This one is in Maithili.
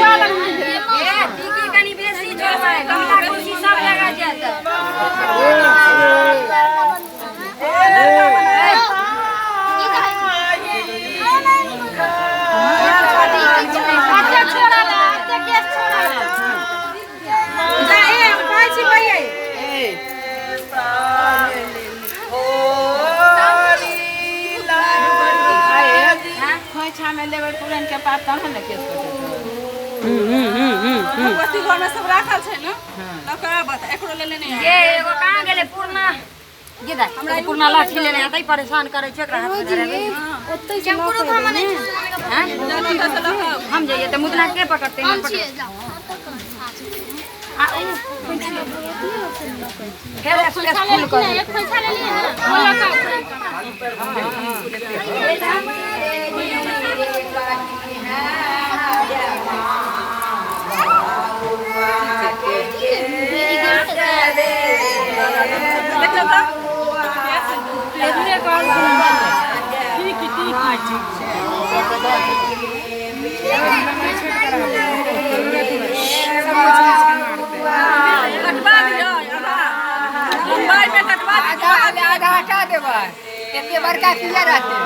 ए टीकी कनी बेसी जोड़बै, गमला कुर्सी सब लगा जायत। अते छोड़ा ला, अते केस छोड़ा ला। जा ए हम कहै छी भैया। खोइछामे लेबै पुरैन के पात तहन ने केस कटेतै। भगवती घरमे सब राखल छै ने, लऽ कऽ आबत। एकरो लेने नहि ये एगो कहाँ गेलै पूर्णा? गे दाइ, एगो पूर्णा लाठी लेने हेतै, परेशान करै छै, एकरा हाथमे धरेबै। हैं? हम जइए तऽ मुदना के पकड़तै? हम पकड़तै। आ उ फेर एक्सप्रेस फुल कर देलकै। देखियौ तऽ। कटवा दियौ आधा लम्बाइमे, कटवा दियौ। आधा आधा हटा देबै, एते बड़का किया रहतै?